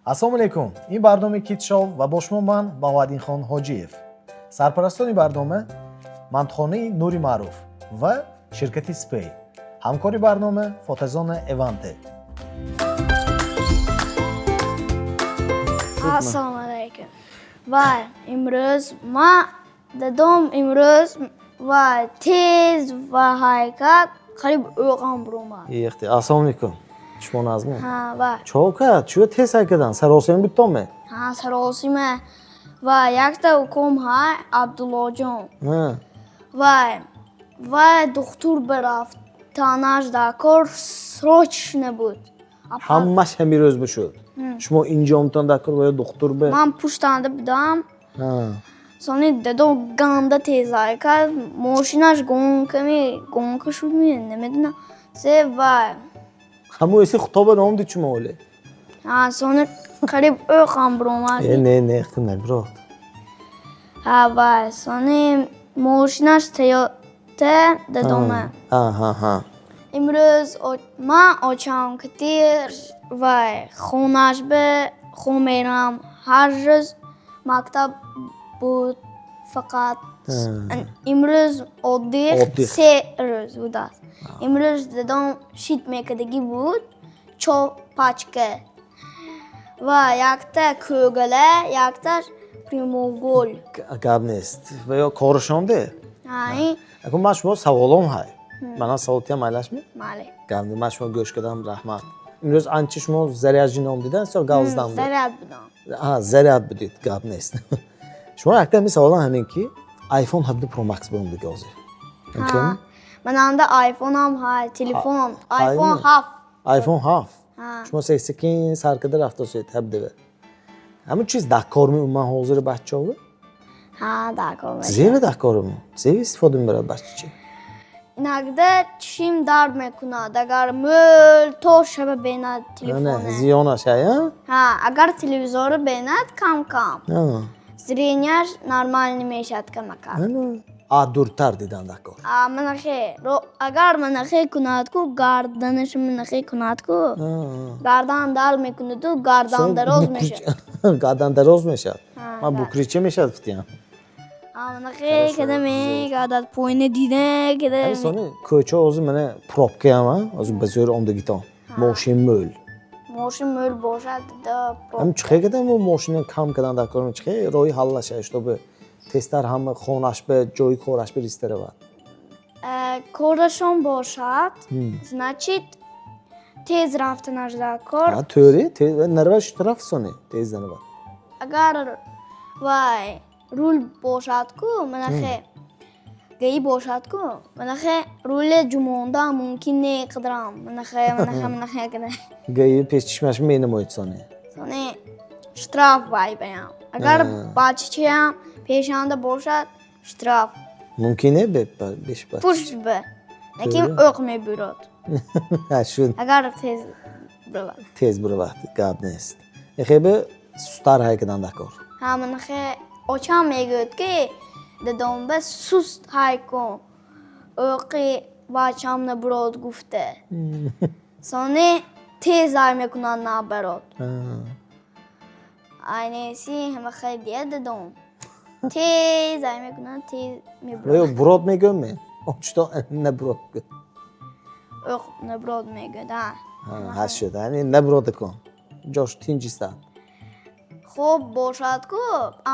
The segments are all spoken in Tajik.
Ассалому алайкум, ин барномаи Kids Show ва бо шумо ман, Баҳоаддинхон Ҳоҷиев. Сарпарастони барнома мантухонаи Нури Маъруф ва ширкати Спей, ҳамкори барнома фотозона Эванте. Ассалому алайкум. Вай, имрӯз ма дадом имрӯз вай тез ва ҳаракат қариб оғам буромад. Ихти, ассалому алайкум, шумо назме? Ҳа, вай. Чо кард? Чӯ тез ҳай кардан? Саросима бутоме? Ҳа, саросима. Вай, якта уком ҳай, Абдуллоҷон. Вай, вай духтур бирафт, танаш дар кор срочно буд. Ҳамаш ҳамин рӯз бишуд? Шумо инҷомтон дар кор ва ё духтур бе? Ман пуштанда будам. Сони дадом ганда тез ҳаракат, мошинаш гонками гонка шуд, намедонам. Се вай. Ҳамун эси хутоба номди шумо оле? Ҳа, сони қариб оқам буромад. Э, не, не, ху набирод. Ҳа, вай, сони мошинаш Тойота дадома. Имрӯз ман очам кати вай хонаш бе хом мерам. Ҳар рӯз мактаб буд, фақат имрӯз отдых. Отдых. 3 рӯз будааст. Имрӯз дадом шит мекардагӣ буд, чор пачка ва якта кӯгала, якташ прямоугол. Гап нест, ва ё корашонде? Ҳа. Акун ман шумо саволом ҳай, манам саволтиям, майлашми? Мале. Гап нест, ман шумо гӯш кардам, раҳмат. Имрӯз анчи шумо заряджи ном дидан ё галздан буд? Заряд будам. Заряд будид, гап нест. Шумо якта ҳамин саволам ҳамин ки iPhone 17 Pro Max буромдиги ҳозир. Ҳа, мананда айфонам ҳай, телефон iPhone 7. iPhone 7. Шумо секин сар карда рафтосед ҳабдаве. Ҳамин чиз дар кор меуман ҳозири бачаҳо? Ҳа, дар кор мешавад. Зева дар кор, зева истифода мебарад бача чи? Инакда чишим дард мекунад, агар мӯл то шаба бинад Не, телефоне. Зиёнаш ҳай, а? Ҳа, агар телевизорро бинад, кам кам зренияш нормально мешавад камакак. А дуртар дидан дар кор. А манахе агар манахе кунад ку, гарданаш манахе кунад ку, гардан дард мекунаду гардан дароз мешавад. Гардан дароз мешавад. Ман букрича мешавад фитиям. А манахе када мегардад, поина дида када. Сони кӯча ҳозир мана пробкаям, ҳозир ба зӯр омдагитон мошин мӯл. Мошин мӯл бошад да. Ҳам чихе кадам мошина кам кадан дар кор, чихе роҳи ҳаллаша, чтобы тезтар ҳама хонаш ба ҷои кораш бириста равад? Корашон бошад, значит, тез рафтанаш дар кор. Тӯри наравад, штраф, сони тез наравад. Агар вай рул бошад ку, манахе гаи бошад ку, манахе руле ҷумонда мумкин не қадрам манахе манахе манахе када. Гаи пеш чишмаш менамоид сони. Сони штраф вай баям. Агар бачачаям пешанда бошад, штраф. Мумкин не беш. Пушт бе лекин оқ мебурад. Шуд. Агар тез биравад. Тез биравад, гап нест, эхебе сустар ҳай кадан дар кор. Ҳа, манахе очам мегӯяд, ки дадомба суст ҳай кун, оқи бачам набурод гуфта. Сони тез ҳай мекунад, набарод. Айнеси ҳама хел дия, дадом тез ҳай мекунад, тез мебурад. Бурод мегӯям, что набурод? Оқ набурод мегӯяд, ҳа, шуд, набурода кун, ҷош тинҷиста. Хоб бошад ку,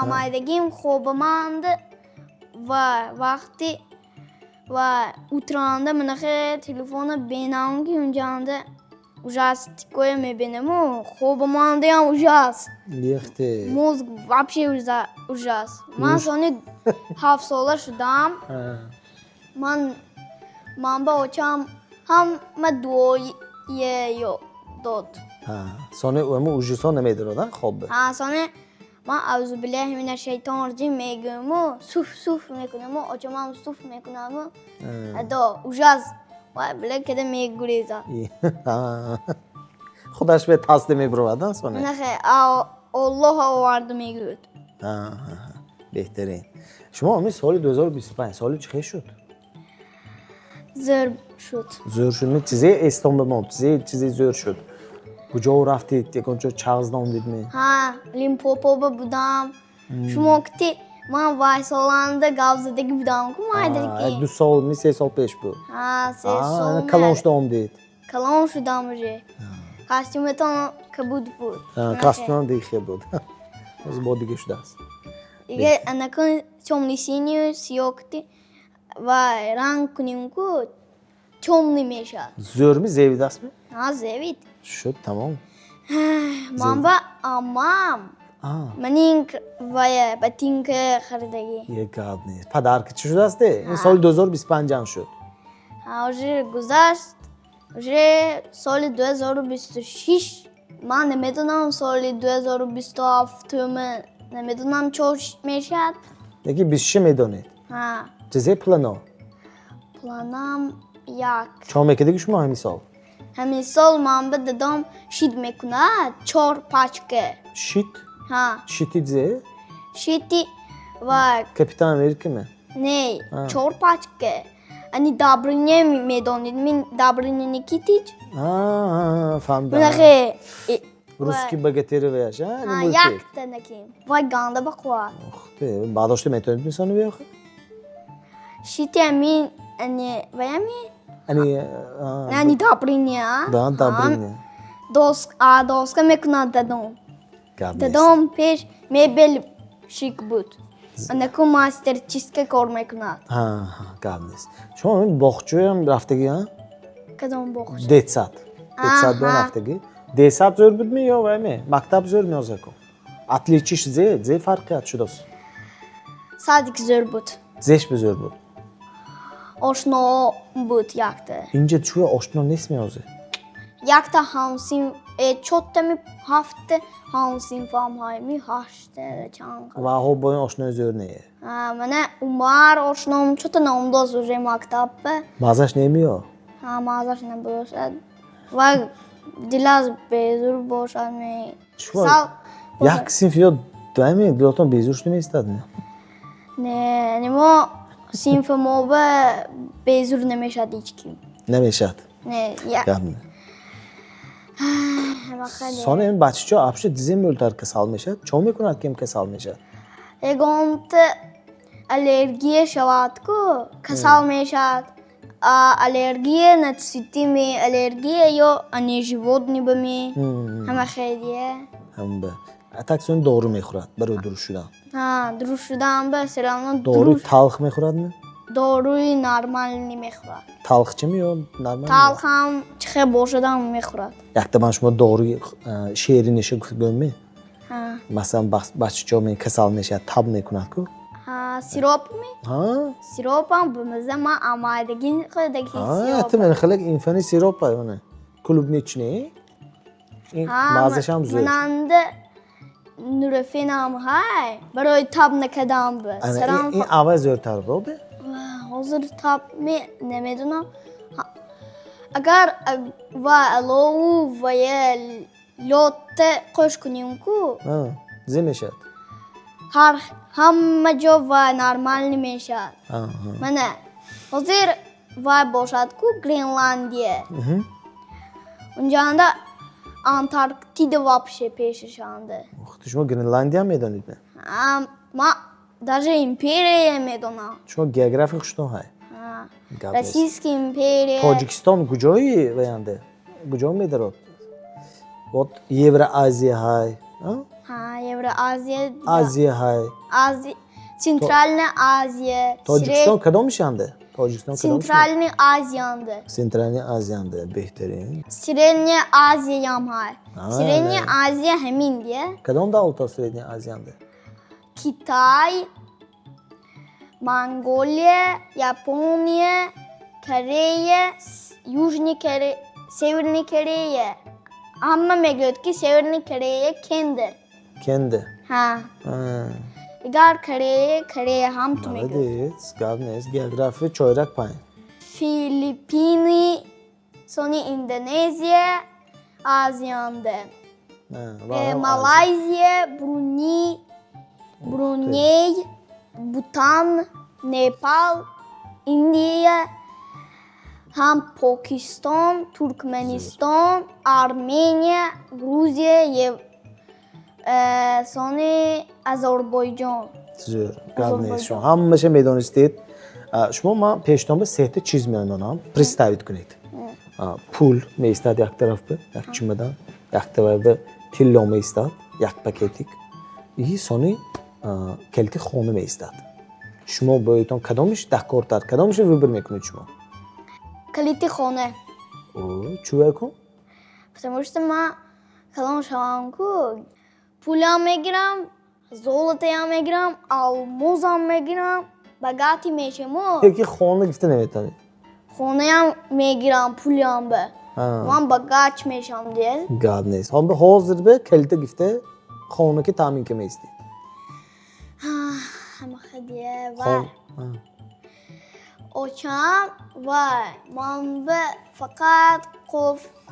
амайдагим хобаманд ва вақти ва утранда манахе телефона бенам, ки унҷанда ужастикоя мебинаму хобамандаям ужас. Ехте. Мозг вообще ужас. Ман сони 7 сола шудам, ман ба очам ҳама дуое дод. Сони ему ужасо намедорад хоб? Ҳа, сони ман аузубиллаҳи мина шайтон раҷим мегӯяму суф суф мекунаму очамам суф мекунаму адо ужас вай била када мегурезад. Худаш бе тасде мебуровад сони. Нахе, Оллоҳ оварда мегӯяд. Беҳтарин. Шумо ҳамин соли 2025 соли чӣ хел шуд? Зӯр шуд. Зӯр шуд? Чизе эстон ба мо, чизе зӯр шуд? Куҷо рафтед? Ягон ҷо чағз номдидме? Ҳа, Лимпопоба будам. Шумо кути ман вайсоланда гап задагӣ будам ку майдаки. Як 2 сол ми, 3 сол пеш буд. Ҳа, 3 сол. Калон шуда омдед. Калон шудам уже. Костюметон кабуд буд. Костюмам дигар буд, боз бо дига шудааст. Дига анакун тёмный синюю сиёҳ кути вай ранг кунем ку, тёмный мешавад. Зӯрми, зевидастми? Ҳа, зевид. Шуд, тамом. Ман ба аммам манин вая ботинка харидагӣ. Е, гап нест, подарка чӣ шудааст? Ин соли 2025 шуд. Ҳа, уже гузашт, уже соли 2026. Ман намедонам, соли 2027 намедонам чо мешавад. Лекин 26 медонед. Ҳа. Чизе плано? Планам як. Чо мекардиги шумо ҳамин сол? Ҳамин сол ман ба дадом шид мекунад, чор пачка. Щит? Ҳа. Щити зе? Щити ва. Капитан Америка ме? Не, чор пачка. Ани Добрыня медонид, мин Добрыня Никитич. Фаҳмидам. Минахе. Русский богатыри ваяш. Якта наким вай ганда бақувват. Бардошта метавонед мисони биёхе? Щити амин ани ваями. Ани. Ани Добрыня. Да, Добрыня. Доска мекунад дадом. Дадом пеш мебельщик буд, анаку мастер чистка кор мекунад. Гап нест. Шумо боғчӯям рафтагӣ? Кадом боғча? Детсад, детсад рафтагӣ. Детсад зӯр будми ё вайме мактаб зӯр меозаку? Отличиш зе фарқият шудааст? Садик зӯр буд. Зеш бизӯр буд? Ошно буд якта. Инҷа чӯя ошно нест меозе? Якта ҳамсин, чоттами, ҳафта ҳамсинфам ҳайми, ҳашта, чанд. Ваҳо бо ин ошнои зӯр не? Мана Умар ошном, чота номдоз уже мактабба. Мазаш немиё? Ҳа, мазаш набошад ва дилаз безур бошад ме. Як синф ё дами дилотон безур шуда меистад? Не, мо синфи мо ба безур намешад ҳеҷ ким. Намешад? Не. Сони ин бачачо абши дизем мӯлтар касал мешавад. Чо мекунад, ким касал мешавад? Ягонта аллергия шавад ку, касал мешавад. Аллергия на цветы ми, аллергия ё ани животные ба ми, ҳама хелия. Ҳамба атак сони дору мехӯрад барои дуруст шудан? Ҳа, дуруст шудан ба всё равно. Доруи талх мехӯрад ми? Доруи нормальный мехӯрад. Талх чими ё нормал? Талхам чихе бошадам мехӯрад. Якта ман шумо доруи шериниша гӯем ми? Ҳа. Масалан, бачачо касал мешавад, таб мекунад ку. Ҳа, сироп ми? Ҳа. Сиропам бимаза, ман амайдагӣ хӯрдаги сироп. Та мен хеле инфани сироп ай, клубничный. Ин маззашам зӯр. Мананда нурофенам ҳай барои таб накардан ба. Ин аввал зӯртар буд? Ҳозир таб ме намедонам. Агар ва алову ва я лёдта қӯш кунем ку. Зе мешавад? Ҳар ҳама ҷо ва нормальный мешавад. Мана ҳозир вай бошад ку, Гренландия. Унҷанда Антарктида вообще пешашанда. Шумо Гренландия медонед? Ма даже империя медонам. Шумо география хуштон ҳай. Российская империя. Тоҷикистон куҷои ваянде, куҷо медарод? Вот Евроазия ҳай. Евроазия. Азия ҳай. Центральная Азия. Тоҷикистон кадомишанде? Тоҷикистон? Центральный Азиянде. Центральный Азиянде, беҳтарин. Средняя Азиям ҳай. Средняя Азия ҳамин дия. Кадом давлатҳо Средняя Азиянде? Китай, Монголия, Япония, Корея, Южный Корея, Северный Корея. Ҳама мегӯяд, ки Северный Корея кендер. Кенде? Ҳа. Дигар Корея, Корея ҳам ту мегӯяд. Молодец, гап нест, география чойрак пайн. Филиппини, сони Индонезия, Азиянде. Малайзия, Бруней, Бутан, Непал, Индия. Ҳам Покистон, Туркманистон, Армения, Грузия, сони Азарбойҷон. Зӯр, гап нест. Шумо ҳамаша медонистед. Шумо, ман пештон ба сета чиз мемонам, представить кунед. Пул меистад як тарафба, як чумадан, як тарафба тилло меистад, як пакетик, и сони калити хона меистад. Шумо боитон кадомиш дақортар, кадомиша выбор мекунед шумо? Калити хона. Чува кун? Потому что ман калон шавам ку, пулам мегирам, золотаям мегирам, алмозам мегирам, богатый мешавам. Яки хона гифта наметавонед. Хонаям мегирам, пулям ба. Ман богач мешавам дия. Гап нест. Ҳозир ба калита гифта хона ки таъмин ка меистед. Ҳамаха дия ва очам вай ман ба фақат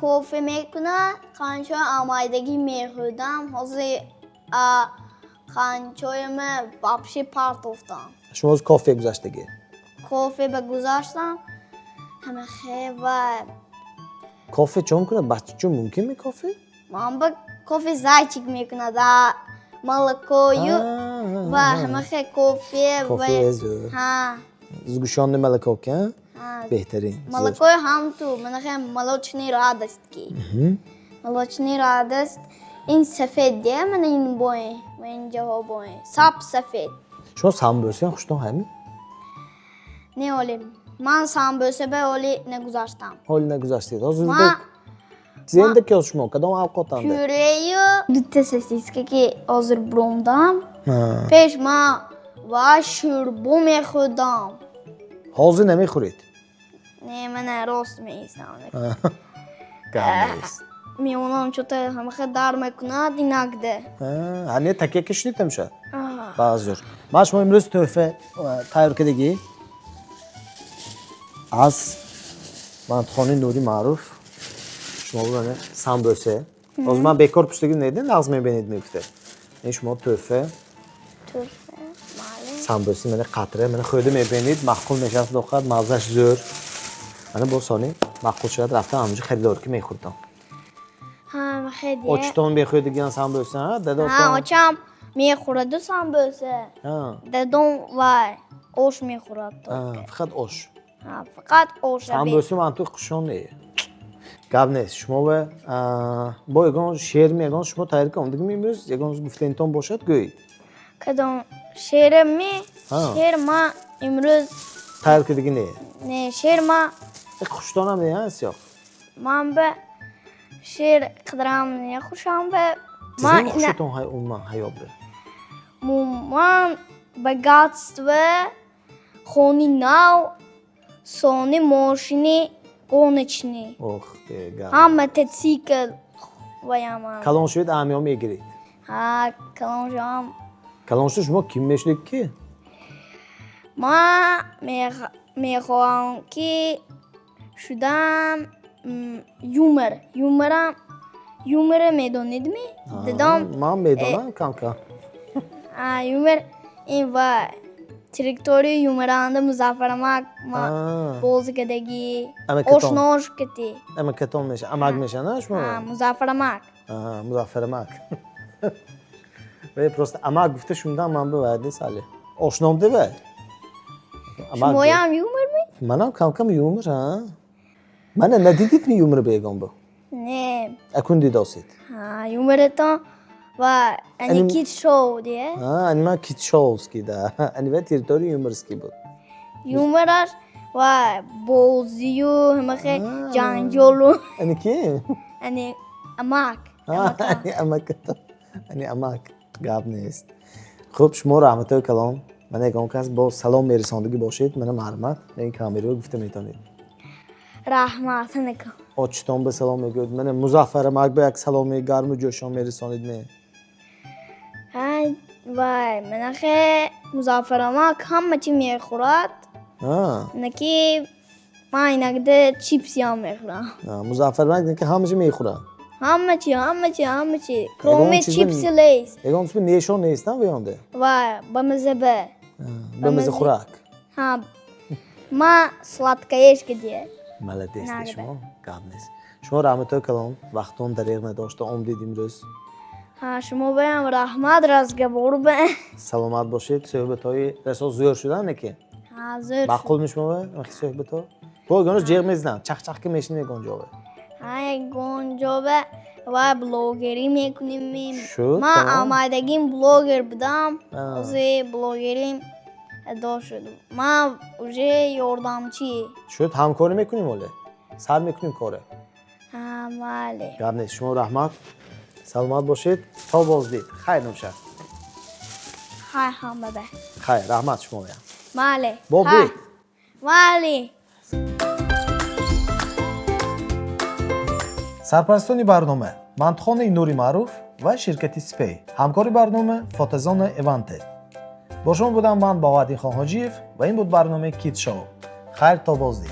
кофе мекунад, қанчои амайдагӣ мехӯрдам. Ҳозир қанчояма вообще партофтам. Шумо ҳозир кофе гузаштагӣ? Кофе ба гузаштам, ҳамахе вай. Кофе чон кунад? Бача чун мумкин ме кофе? Ман ба кофе зайчик мекунад, молокою ва ҳамахе кофе. Кофе зӯр. Сгущённый молоко ка беҳтарин. Молокои ҳам ту манахе молочный радость ки. Молочный радость ин сафед де, мана ин бои, ин ҷаҳо бои. Сап сафед. Шумо самбӯсаям хуштон ҳами? Не, оли. Ман самбӯса ба оли нагузаштам. Ҳоли нагузаштед. Ҳозир зенда ки шумо кадом авқотанда? Пюрею дута сосиска ки ҳозир буромдам. Пеш ман ва шӯрбо мехӯрдам. Ҳозир намехӯред? Не, мана рост меистам. Гап нест. Меонам чота ҳамаха дар мекунад инакде. Ҳане такя кишидед ҳамша? Баъзур. Ман шумо имрӯз тӯҳфа тайёр кардагӣ аз мантухонаи Нури Маъруф. Шумо бимана самбӯса. Ҳозир ман бекор пуштагӣ недем, нағз мебинед мегуфта. Ин шумо тӯҳфа. Самбӯси мана қатра, мана хӯрда мебинед, маъқул мешавад, худо хоҳад, маззаш зӯр. Мана бо сони маъқул шавад, рафта ҳамонҷо харидорӣ ки мехӯрдам. Очитон мехӯрдигиан самбӯса, дадотон? Очам мехӯраду самбӯса. Дадом вай ош мехӯрад. Фақат ош? Фақат ош. Самбӯса ман ту хушон не. Гап нест. Шумо бо ягон шеърми, ягон шумо тайёр кардам дигми имрӯз, ягон гуфтанитон бошад, гӯед. Кадом шеърми? Шеър ма имрӯз тайёр кардагӣ не? Не, шеър ма Хуштонам не сиёқ? Ман ба шеър қидрам не, хушам ба. Ман хушатон умуман ҳаёт бе? Ман богатство, хони нав, сони мошини гоночный. Ох, ҳам мотоцикл ваяман. Калон шавед, аҳамиё мегиред? Ҳа, калон шавам. Калон шуд, шумо ким мешудед ки? Ман мехоҳам ки шудам юмор. Юморам, юмора медонедми? Дадом. Ман медонам кам-кам. Юмор ин ва территорияи юморанда Музаффарамак бозӣ кардагӣ, ошнош кати. Амакатон меша, амак меша, на шумо? Музаффарамак. Музаффарамак. Ве просто амак гуфта шунидам ман ба вайд нест али. Ошном дева? Шумоям юмор ми? Манам кам-кам юмор, а? Мана надидид ми юмор ба ягон бо? Не. Акун дидосед? Юморатон ва ани кит шоу дие? Ани ман кит шоуски, да. Ани ва территория юморский буд. Юмораш ва бозию ҳамахе ҷанҷолу. Ани ки? Ани амак. Ани амак. Ани амак. Гап нест. Хуб, шумо раҳматои калон. Мана ягон кас бо салом мерасондагӣ бошед, мана марҳамат, ин камераро гуфта метавонед. Раҳмат. Очитон ба салом мегӯяд. Мана Музаффарамак ба як саломи гарму ҷӯшон мерасонед ме? Вай, манахе Музаффарамак ҳама чи мехӯрад. Наки ман инагда чипсиам мехӯрам. Музаффарамак наки ҳама чи мехӯрад? Ҳама чи, ҳама чи, ҳама чи. Кроме чипси Лейс. Ягон чизи нешон нестам веонде? Вай, ба маза ба. Ба маза хӯрак? Ҳа. Ман сладкоежка дие. Молодец. Нагда. Шумо гап нест, шумо раҳматҳои калон, вақтон дареғ надошта омдид имрӯз. Ҳа, шумо баям раҳмат, разговор ба. Саломат бошед. Суҳбатҳои расо зӯр шудан неки? Ҳа, зӯр. Маъқул мешумо суҳбатҳо? Бо ягонрӯз ҷеғ мезанам, чахчах ки мешинем ягон ҷове. Ҳа, ягон ҷоба ва блогерӣ мекунем. Шуд, Ман тамом. амайдагим блогер будам. А. Ҳозир блогерим адо шуд. Ман уже ёрдамчӣ. Шуд, ҳамкорӣ мекунем, оле сар мекунем коре. Ҳа, мале. Гап нест, шумо раҳмат, саломат бошед, то боздид, хайр набошад. Хай ҳамада. Хайр, раҳмат шумоям. Мале. Бобит. Хай. Мале. Сарпарастони барнома мантухонаи Нури Маъруф ва ширкати Спей, ҳамкори барнома фотозона Эванте. Бо шумо будам ман, Баҳоаддинхон Ҳоҷиев, ва ин буд барномаи Кит Шоу. Хайр, то боздид.